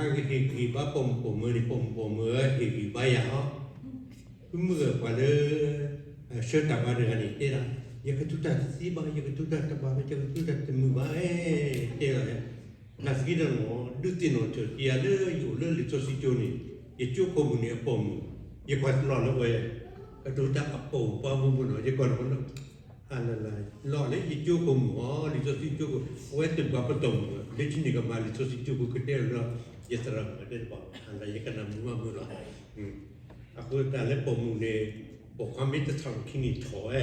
ယကဟ့ၣ်ဂံၢ်ဘါပိာ်မုၣ်ပိာ်မၢၤန့ၣ် ပိာ်မုၣ်ပိာ်မၢၤဟ့ၣ်ဂံၢ်ဘါယၤဟီ, ဖုမုၢ်ဂၤပှၤလၢ ဆှၢတၢ်ဘါတဂၤန့ၣ်တဲဒၣ်, ယကတိၤတၢ်တသ့ဘၣ်, ယကတိၤတၢ်တဘၣ်ဘၣ်, ယကတိၤတၢ်တမုာ်ဘၣ်, တဲဒၣ်, နာ်သက့ဒီးနီၤ ဒုးသ့ၣ်နီၣ်ထီၣ်က့ၤယၤလၢယအိၣ်လၢလံာ်စီဆှံကၠိန့ၣ်, ယကၠိခိၣ်မုၣ်န့ၣ်အပိာ်မုၣ်, ယကွၢ်လီၤလၢအဝဲ အဒိတၢ်အပိာ်မုၣ်ပှၢ်မုၢ်မုၢ်နီၤ, ယကွၢ်လီၤလၢ အလလလီၤလၢယကၠိခိၣ်မုၣ်အီၤ လံာ်စီဆှံကၠိခိၣ်, အဝဲသ့ၣ်ပှၤပတီၢ်မုၣ်, လၢခံန့ၣ်ကမၤလံာ်စီဆှံကၠိခိၣ်ကတဲလီၤ, ယသရၣ်မုၣ်တဲတဘၣ်, အလၢယကနၣ်မုာ်မးမုာ်လီၤ. အဃိတၢ်လၢပိာ်မုၣ်န့ၣ်, ပိာ်ခွါမ့ၢ်တထီၣ်လီၤခံန့ၣ်ထီၣ်ဝဲ,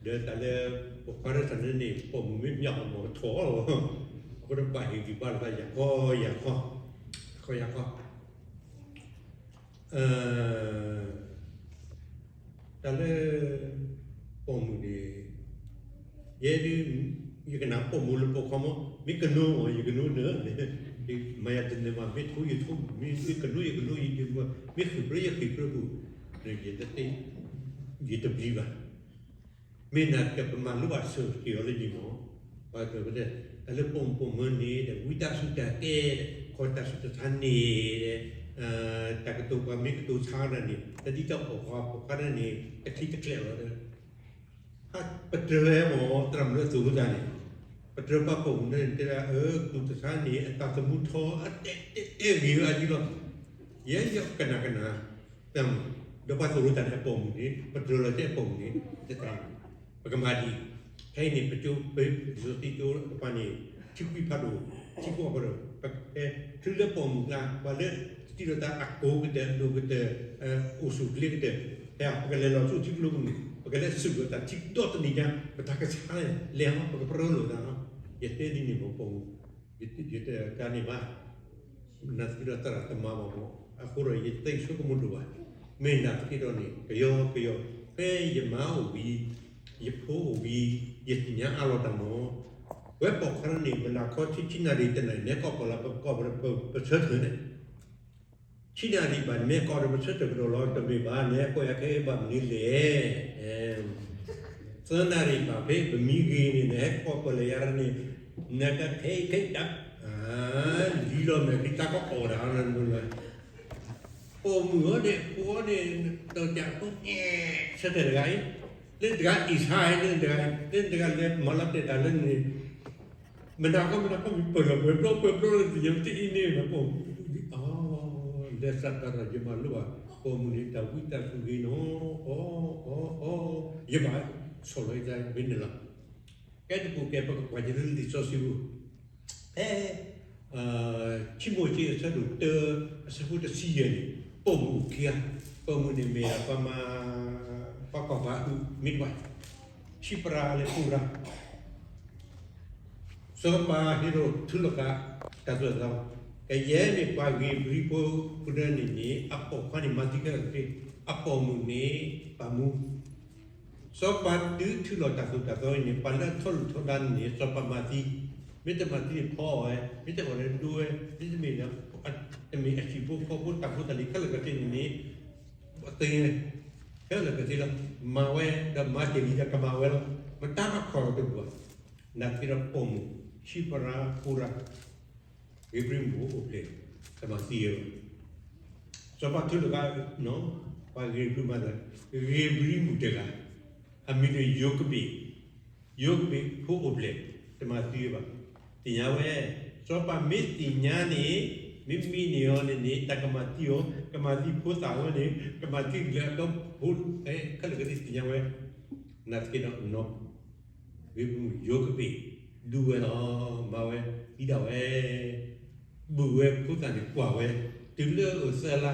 ဒီးတၢ်လၢ ပိာ်ခွါရၢၢ်သးန့ၣ်န့ၣ် ပိာ်မုၣ်မ့ၢ်မၠးအီၤမ့ၢ်ကထီၣ်လီၤ, အဃိတဘၣ်ဟ့ၣ်ဂံၢ်ဘါလၢယၤခီယၤခီ, ယၤခီယၤခီ တၢ်လၢ ပိာ်မုၣ်န့ၣ်, ယဲဒုး, ယကနၣ်ပိာ်မုၣ်လၢပိာ်ခွါမး, မ့ၢ်ကနိအီၤ ယကနိနၢၤ, မၤယၤတနၢၤဘၣ်, မ့ၢ်ထိယထိ, မ့ၢ်ကနိယကနိ, မ့ၢ်ဃ့ၢ်ပြၢယဃ့ၢ်ပြၢပူၤ, ယတဘျံးဘၣ်. မ့ၢ်နာ်ကပမၤလိဘၣ်စၢၤက့ၤအီၤလၢယံၤမး, ပှၤကတဲ, တၢ်လၢပိာ်မုၣ်ပိာ်မၢၤန့ၣ်ဒီး ဝံတၢ်ဆူၣ်တၢ်ကဲ, ခီတၢ်ဆူၣ်တၢ်ဆါန့ၣ်ဒီး, တၢ်ကတိၤပှၤမ့ၢ်ကတိၤဆါဒၣ်န့ၣ် တၢ်ဒ်တၢ်ပိာ်ခွါပိာ်ခွါဒၣ်န့ၣ် ကထံတကျဲလီၤဒီး ပတြၢၤဝဲမး သရၣ်မုၣ်လၢအသိၣ်လိသးန့ၣ်, ပတြၢၤပှၤပိာ်မုၣ်န့ၣ်တဲဒၣ် အၢ ကတိၤတၢ်ဆါန့ၣ် အတၢ်သမူထီ အတဲတဲတဲဂ့ၤဝဲအဒ်လီၤ. ယဲယကနၣ်ကနၣ်, သရၣ်မုၣ်, ဒီးပှၤသိၣ်လိတၢ်န့ၣ်အပိာ်မုၣ်န့ၣ် ပတြၢၤလီၤတဲအပိာ်မုၣ်န့ၣ်, သရၣ်မုၣ်, ပကမၤဒ်အံၤ, ဖဲအံၤန့ၣ် ပကၠိပသံကၠိတပၤန့ၣ်, ထံခွံဖးဒိၣ်, ထံခွံဖးဒိၣ်, ပက, တုၤလၢပိာ်မုၣ်ကျါ ပှၤလၢ တံၤဒီးတၢ်အကိးကတၢၢ် အဒိၣ်ကတၢၢ်, အိၣ်ဆူၣ်ချ့ကတၢၢ်, ဖဲပကလဲၤလီၤဆူထံကျိပူၤန့ၣ် ပကလဲၤစူၣ်ဒီးတၢ်ထံဒီတနံၤညါ ပတၢ်ကဆါလဲၤဟီ ပကပြၢလိာ်သးလီၤ. ယတဲဒ်န့ၣ်မ့ၢ်ပိာ်မုၣ်, ယတဲတၢ်န့ၣ်ဘၣ်, နာ်သက့ဒီးသရၣ်တမၤဘၣ်မး, အဃိဒီးယတသ့ဆိကမိၣ်ဒိၣ်ဘၣ်, မ့ၢ်နာ်သက့ဒီးန့ၣ် ကယီကယီ, ဖဲယမါအိၣ်ဝံၤ, ယဖိအိၣ်ဝံၤ, ယသ့ၣ်ညါအါလီၤတၢ်မး, ဝဲပိာ်ခွါန့ၣ် မနၤခီဆံဆံနၣ်ရံၣ်တနၣ်ရံၣ် နဲကီၢ်ပီၢ်လၢပကီၢ်ပဆၢထၢၣ်န့ၣ် ဆံနၣ်ရံၣ်ဘၣ် နဲကီၢ်ဒီးပဆၢထၢၣ်ကဒီးလီၤ တမ့ၢ်ဘၣ် နဲကီၢ်ယၤခဲအံၤဘၣ်မနုၤလဲၣ်. သၢနၣ်ရံၣ်ဘၣ်ဖဲပမံဂ့ၤန့ၣ် နဟဲကီၢ်ပီၢ်လၢယၤန့ၣ်, နကခဲအံၤခဲအံၤတၢ်, လံလီၤမဲာ်ချံတၢ်ကီၢ်အီၣ်ဒၣ်လီၤ ပိာ်မုၣ်အီၤန့ၣ် ဖိအီၤန့ၣ်, ဒီးတၢ်ဖိန့ၣ်, ဆၢထၢၣ်တဂၤအံၤ, လၢတဂၤအံၤဆါအံၤ လၢတဂၤ, လၢတဂၤလဲၤမၤလီၤတဲာ်တၢ်လၢန့ၣ်, မနၤခီမနၤခီမ့ၢ်ပၢၢ်လီၤပှဲၤဘျီပှဲၤဘျီလၢတယဲၢ်တအံၤန့ၣ် ပိာ်မုၣ်, အ, လၢစးတၢ်ဒီးယမၤလိဘၣ်, ပိာ်မုၣ်န့ၣ် တၢ်ဝံတၢ်သူၣ်ဂ့ၤနီၤ, အီ, အီ, အီ, ယဘၣ်, ဆီၣ်လီၤယသးမ့ၢ်န့ၣ်လီၤ. ကဲတပူၤကဲ ပကကွၢ်က့ၤလၢလံာ်စီဆှံပူၤ, ဖဲ ခံမိၤၡ့အဆၢဒိၣ်တၢ အဆၢဖိတဆံယဲၢ်န့ၣ်, ပိာ်မုၣ်ခံဂၤ, ပိာ်မုၣ်န့ၣ်မ့ၢ်ပှၤမၤ, ပှၤကီၢ်ပှၤအုးမ့ၢ်တဖၣ်, ဆံးပရၤလၢပူၤရၤ, စီၤပၤဟ့ရိၣ်ထူလီၤက့ၤ တၢ်သိၣ်တၢ်သီ, ကယဲၢ်မ့ၢ်ပှၤဧ့ၤဘြံၤဖိ ဖိဒၢန့ၣ်န့ၣ် အပိာ်ခွါန့ၣ်မၤသံခဲလၢာ်ခဲဆ့, အပိာ်မုၣ်န့ၣ်ပာ်မူ စီၤပၤတုၤထုးလီၤတၢ်သိၣ်တၢ်သီအံၤန့ၣ် ပှၤလၢအထီဒုၣ်ထီဒါန့ၣ်န့ၣ် စီၤပၤမၤသံ, မ့တမၤသံန့ၣ်ဖီအီၤဝဲ, မ့တအီၣ်လၢဒိဝဲ, မ့တမ့ၢ်လၢ တမ့ၢ်အဟံၣ်ဖိဃီဖိတၢ်ဖိတၢ်လံၤခဲလၢာ်ခဲဆ့န့ၣ်န့ၣ်, အသ့ဝဲ, ခဲလၢာ်ခဲဆ့လီၤ, မၤဝဲဒီးမၤတ့ၢ်လံဒီးကမၤဝဲလီၤ, မတၤမၤခီၣ်လီၤတဘူၣ်ဘၣ်. နာ်သက့ဒီးပိာ်မုၣ်, ဆံးပရၤပူၤရၤ ဧ့ၤဘြံၤမုၣ်အိၣ်ဖျဲၣ်, တမၤသံဝဲဘၣ်. စီၤပၤထုးလီၤက့ၤ, ပှၤဧ့ၤဘြံၤမၤသး, ဧ့ၤဘြံၤမုၣ်တဂၤ, အမံၤဒီးယိၤကဘ့ၣ်, ယိၤကဘ့ၣ်ဖိအိၣ်ဖျဲၣ်, တမၤသံဝဲဘၣ်. သ့ၣ်ညါဝဲ, စီၤပၤမ့ၢ်သ့ၣ်ညါန့ၣ်, မ့မ့ၢ်န့ၢ်အီၤန့ၣ်န့ၣ် တၢ်ကမၤသံအီၤ, ကမၤသံဖိသၣ်ဝဲန့ၣ်, ကမၤသံလၢအဒီဖိ, ခဲလၢာ်ခဲဆ့သ့ၣ်ညါဝဲ, နာ်သက့ဒီးနီၤ ဧ့ၤဘြံၤမုၣ်ယိၤကဘ့ၣ်, ဒူဝဲလီၤ, မၤဝဲ, သံဒၣ်ဝဲ, ဘုၣ်ဝဲဖိသၣ်န့ၣ်ကွၢ်ဝဲ, တုၤလၢအသၢလါ,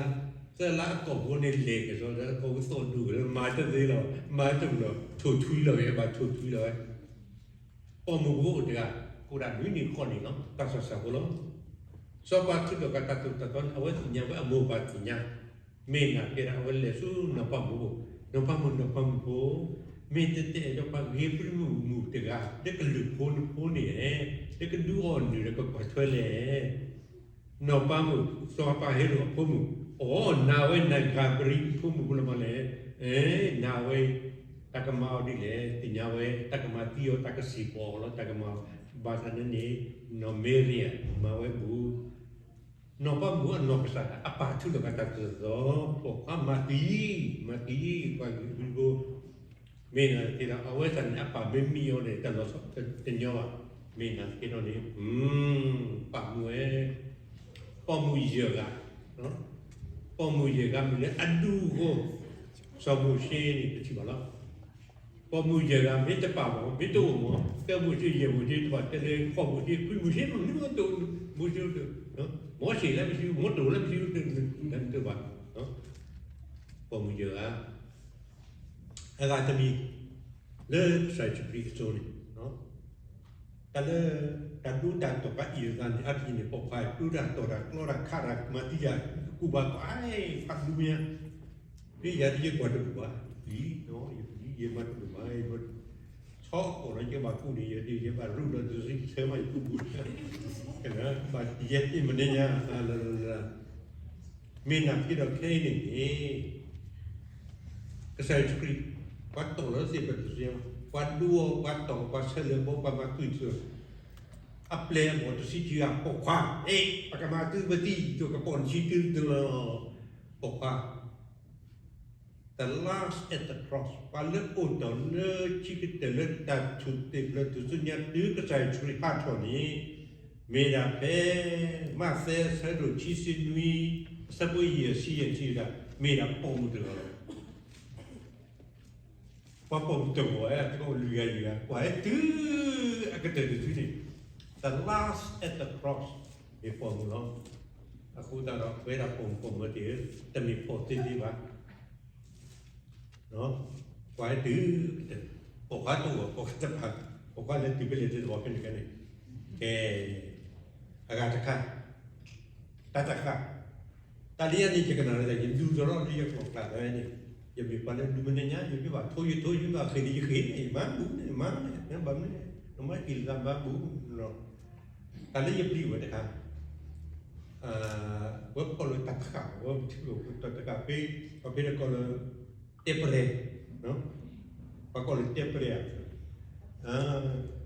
သၢလါအကိာ်ဖိန့ၣ်လဲၤက့ၤဒီး အကိာ်ဖိသီၣ်ဒူၣ်က့ၤလီၤ, မၤတသ့လီၤ, မၤတမုာ်လီၤ, ထိၣ်ထွံလီၤဝဲ, ဘၣ်ထိၣ်ထွံလီၤဝဲ. ပိာ်မုၣ်ဖိအိၣ်တဂၤ, ကိးဒၣ်နွံနံၣ်ဃိးနံၣ်လီၤ, တၢ်ဆၢစၢ်ဖိလီၤ. စီၤပၤထုးထီၣ်က့ၤတၢ်သိၣ်တၢ်သီန့ၣ် အဝဲသ့ၣ်ညါဝဲအမိၢ်ပၢ်သ့ၣ်ညါ, မ့ၢ်နာ်သက့ဒီး အဝဲလဲၤဆူနီၢ်ပၤမုၣ်ဖိ, နီၢ်ပၤမုၣ်, နီၢ်ပၤမုၣ်ဖိ, မ့ၢ်တအဲၣ်ဒိးပှၤဧ့ၤဘြံၤမုၣ်မုၣ်တဂၤ လၢကလုၢ်ဖိနဖိန့ၣ်, လၢကဒုးအီၣ်နုၢ်ဒီးကကွၢ်ထွဲလဲၣ်. နီၢ်ပၤမုၣ်, စီၤပၤဟ့ရိၣ်အဖိမုၣ်, အိ, နာ်ဝဲနဧ့ၤဘြံၤဖိမုၣ်ဖိလီၤမးလဲၣ်. နာ်ဝဲ, တၢ်ကမၤအီၤဒ်လဲၣ်, သ့ၣ်ညါဝဲ, တၢ်ကမၤသံအီၤ, တၢ်ကစံၣ်ပီအီၤလီၤ, တၢ်ကမၤ, ဘၣ်ဆၣ်န့ၣ်န့ၣ်, နီၢ်မၤရံယၤမၤဝဲဘူး. နီၢ်ပၤမုၣ်အနီၢ်ကစၢ်ဒၣ် အပၢ်ထုးထီၣ်က့ၤတၢ်သိၣ်တၢ်သီ, ပိာ်ခွါမၤသံ, မၤသံ, ပှၤဂ့ၢ်ဂ့ၢ်ဘိ, မ့ၢ်နာ်သက့ဒီး အဝဲသတးန့ၣ် အပၢ်မ့ၢ်မံအီၤန့ၣ် တၢ်လီၤဆီတညီဘၣ်. မ့ၢ်နာ်သက့ဒီးန့ၣ် ပၢ်မုၣ်ဝဲ, ပိာ်မုၣ်ယဲၢ်ဂၤ, ပိာ်မုၣ်ယဲၢ်ဂၤမ့ၢ်လၢအဒူအဃိ, စီၤမိၤၡ့န့ၣ် ပထံၣ်ဘၣ်လီၤ. ပိာ်မုၣ်ယဲၢ်ဂၤ မ့ၢ်တပာ်မး မ့ၢ်တအိၣ်မး, ကဲမိၤၡ့ယဲၢ်မိၤၡ့ တဘၣ်တဲလၢ ဃိးမိၤၡ့ ခွံမိၤၡ့ မ့ၢ်တအိၣ်, မိၤၡ့တအိၣ်, မိၤၡ့လၢပစု မိၤတိၢ်လၢပစု တဘၣ်, ပိာ်မုၣ်ယဲၢ်ဂၤ, အဂၤတမံၤ, လၢကစၢ်ယ့ၣ်ၡူးခရံာ်အစိၤန့ၣ်, တၢ်လၢ တၢ်ဒိတၢ်တီၢ်ပှၤအံၣ်အသးန့ၣ် အါတက့ၢ်န့ၣ် ပိာ်ခွါဒိတၢ်တီၢ်တၢ်ကျီတၢ်ခးတၢ် မၤသံတၢ် ကူၣ်ဘၣ်ကွၢ် ဖးဒူမ့ၢ်ညါ, ဒ်ယၤဒ်ယကွၢ်တဘူၣ်ဘၣ်, ယပျံၤ, ယပျံၤ ယမၤတဘူၣ်ဘၣ်, ဆီအိၣ်ဒီးယဘၣ်ကူၣ်န့ၣ် ယဒ်ယဘၣ်ရူၢ်ဒီး တဆံဆၢမး ယကူၣ်ဘူၣ်, ဘၣ်ယဲတ့ၢ်မနုၤညါ, မ့ၢ်နာ်သက့ဒီးခဲအံၤန့ၣ်န့ၣ် ကစၢ်ယ့ၣ်ၡူးခရံာ် ပှၤတီၢ်လီၤသ့ၣ်ပတစ့, ပှၤဒိအီၤ ပှၤတီၢ် ပှၤဆၢလၢၤဘီ ပှၤမၤကွံာ်တၢ်, အပျဲၢ်အဘီၣ်တဆံခံဂၤ ပိာ်ခွါ, အ့ ပကမၤသုပသံ ယကပိာ်နဆံသုတလီၤ, ပိာ်ခွါ, the last at the cross, ပှၤလၢအိၣ်တီၢ်လၢခံကတၢၢ်လၢတၢ်ထူၣ်သ့ၣ်ဖျၢၣ်ထူၣ်စုညါတုၤကစၢ်ယ့ၣ်ၡူးခရံာ်ဟးထီၣ်န့ၣ်, မ့ၢ်ဒၣ်ဖဲ မးသဲအဆၢဒိၣ်ခံဆံနွံ အဆၢဖိယဲၢ်ဆံယဲၢ်ဆံဒၣ် မ့ၢ်ဒၣ်ပိာ်မုၣ်တဂၤလီၤ. ပှၤပိာ်မုၣ်တဂၤဝဲ တကီၢ်လွံၢ်ဂၤယဲၢ်ဂၤ ကွၢ်ဟဲတုၤ အကတၢၢ်တစုန့ၣ်, the last at the cross မ့ၢ်ပိာ်မုၣ်လီၤ. အဃိသတးဒီး ပဝဲဒၣ်ပိာ်မုၣ်ပိာ်မၢၤသ့ၣ်ဧၢ, တမ့ၢ်ပိာ်သ့သ့ဘၣ် ကွၢ်ဟဲတုၤ ပိာ်ခွါတအိၣ် ပိာ်ခွါတပာ်, ပိာ်ခွါလဲၤတုၤဖဲလဲၣ်သ့ၣ်တဘီဖဲန့ၣ်ကဲန့ၣ်, ကဲ, အဂၤတခါ, တၢ်တဃၣ်, တၢ်လၢယၤန့ၣ် ယကနၣ်လၢယဒူသရီလၢယကျိာ်ကျါသဝဲန့ၣ်, ယမ့ၢ်ပှၤလၢဒူမနုၤညါ ယမ့ၢ်ဘၣ်ထိယထိ ယမ့ၢ်ဘၣ်ဃ့ၢ်န့ၣ်ယဃ့ၢ်န့ၣ် မၤဘူၣ်န့ၣ် မၤန့ၣ် ဘၣ်မနုၤ, နမၤက့ၤလၢမၤဘူၣ်, တၢ်လၢယပျံၤဝဲတခါ, ဝဲဖီၣ်လၢတၢ်တဃၣ် ဝဲထံၣ်လီၤတၢ်တဃၣ်ဖဲ, ပှၤဖဲတကီၢ်လၢ တဲပရဲ, ပှၤကိးလၢတဲပရဲဧါ,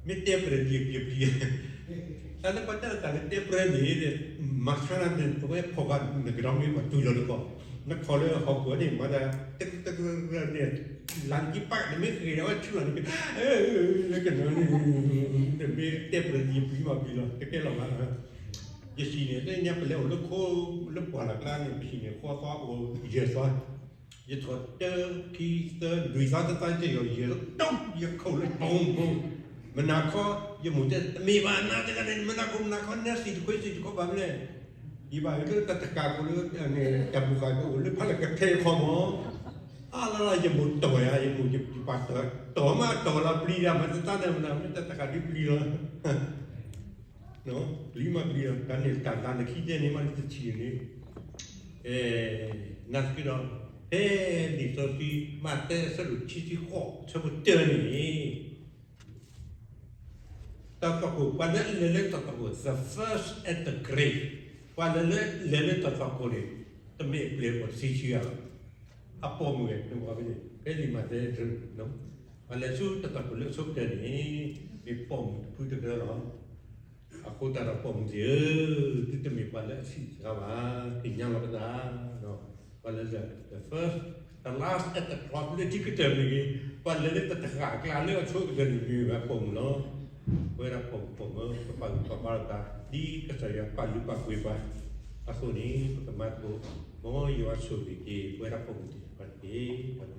မ့ၢ်တဲပရဲဒ်ယပျံၤပျံၤ, တၢ်လၢပှၤတဲတၢ်လၢတဲပရဲန့ၣ် မၤဆါနၤန့ၣ် အဝဲဖီၣ်ဃာ်နကဒီးမ့ၢ်ပှၤတူၢ်လီၤတကီၢ်, နခီၣ်လၢဟီၣ်ခိၣ်န့ၣ် မၤတၢ်တကတကန့ၣ်, လၢနကံပၢ်န့ၣ်မ့ၢ်ဃ့ၢ်ဒီးဝဲဆူလီၤန့ၣ်, ကနၣ်န့ၣ်, မ့ၢ်တဲပရဲဒ်ယပျံၤမးပျံၤလီၤ တကဲလီၤဘၣ်, ယစံးန့ၣ် လၢညါပလဲၤအိၣ်လၢခိ လၢပှၢ်လၢ်ကျါန့ၣ် ပစံးန့ၣ် ဃီသီအိၣ်ယဲၢ်သီ ယထီၣ်တၢ ခံ သၢ လွံၢ်သီ တသီ တယီၤ ယဲၢ်သီ တုံး ယခိၣ်လၢ ဘုံ ဘုံ, မနၤခီ ယမိၢ်တဲ တမ့ၢ်ဘၣ် နၤတဂၤန့ၣ် မနၤခီ မနၤခီ နစံၣ်တခီ စံၣ်တခီ ဘၣ်မနုၤလဲၣ်, ယဘၣ်လၢတၢ်တဃၣ်ခိၣ်လၢ တၢ်ဘူၣ်ဃာ်ကအိၣ်လၢဖးလၢကထဲခီမီၤ, အါလီၤလီၤ ယမိၢ်တီၢ်ယၤ ယမိၢ်ယပာ်တီၢ် တီၢ်မးတီၢ်လီၤပျံၤဒၣ် မၤတသးဒၣ်မနုၤ မ့ၢ်တၢ်တဃၣ်ဒုးပျံၤလီၤ ပျံၤမးပျံၤလီၤ တၢ်န့ၣ်တၢ်လၢနခံတဲန့ၣ်မး နတထံၣ်န့ၣ်, နာ်သက့ဒီး ဖဲလံာ်စီဆှံ မးသဲအဆၢဒိၣ်ခံဆံဃိး အဆၢဖိတၢန့ၣ်န့ၣ်, တၢ်သီၣ်ခိၣ် ပှၤလၢအလဲၤလၢတၢ်သီၣ်ခိၣ် the first at the grave, ပှၤလၢလဲၤလၢတၢ်သီၣ်ခိၣ်န့ၣ် တမ့ၢ်အပျဲၢ်အဘီၣ်တဆံခံဂၤဘၣ်, အပိာ်မုၣ်ဝဲ ဖဲလံာ်မးသဲ ဖဲလံာ်စီဆှံတၢ်သီၣ်ခိၣ်လၢအဆိကတၢၢ်န့ၣ် မ့ၢ်ပိာ်မုၣ်တဖုတကလၢလီၤ. အဃိသတးဒီးပိာ်မုၣ်သ့ၣ်ဧၢ, သုတမ့ၢ်ပှၤလၢအဆံးစှၤဘၣ်, သ့ၣ်ညါလီၤပသး, ပှၤလၢလၢ the first, the last at the cross လၢခံကတၢၢ်မ့ၢ်ဂ့ၤ, ပှၤလၢလၢတၢ်တဃၣ်အကျါလၢအဆိကတၢၢ်န့ၣ်မ့ၢ်ဝဲပိာ်မုၣ်လီၤ. ပဝဲဒၣ်ပိာ်မုၣ်ပိာ်မၢၤ ပပာ်ဂံၢ်ပာ်ဘါလိာ်သး ဒ်ကစၢ်ယွၤပာ်လုၢ်ပာ်ပှ့ၤပှၤ, အဃိန့ၣ် ပကမၤသကိး မ်ယွၤဆိၣ်ဂ့ၤက့ၤ ပဝဲဒၣ်ပိာ်မုၣ်သ့ၣ်တဖၣ်တက့ၢ်.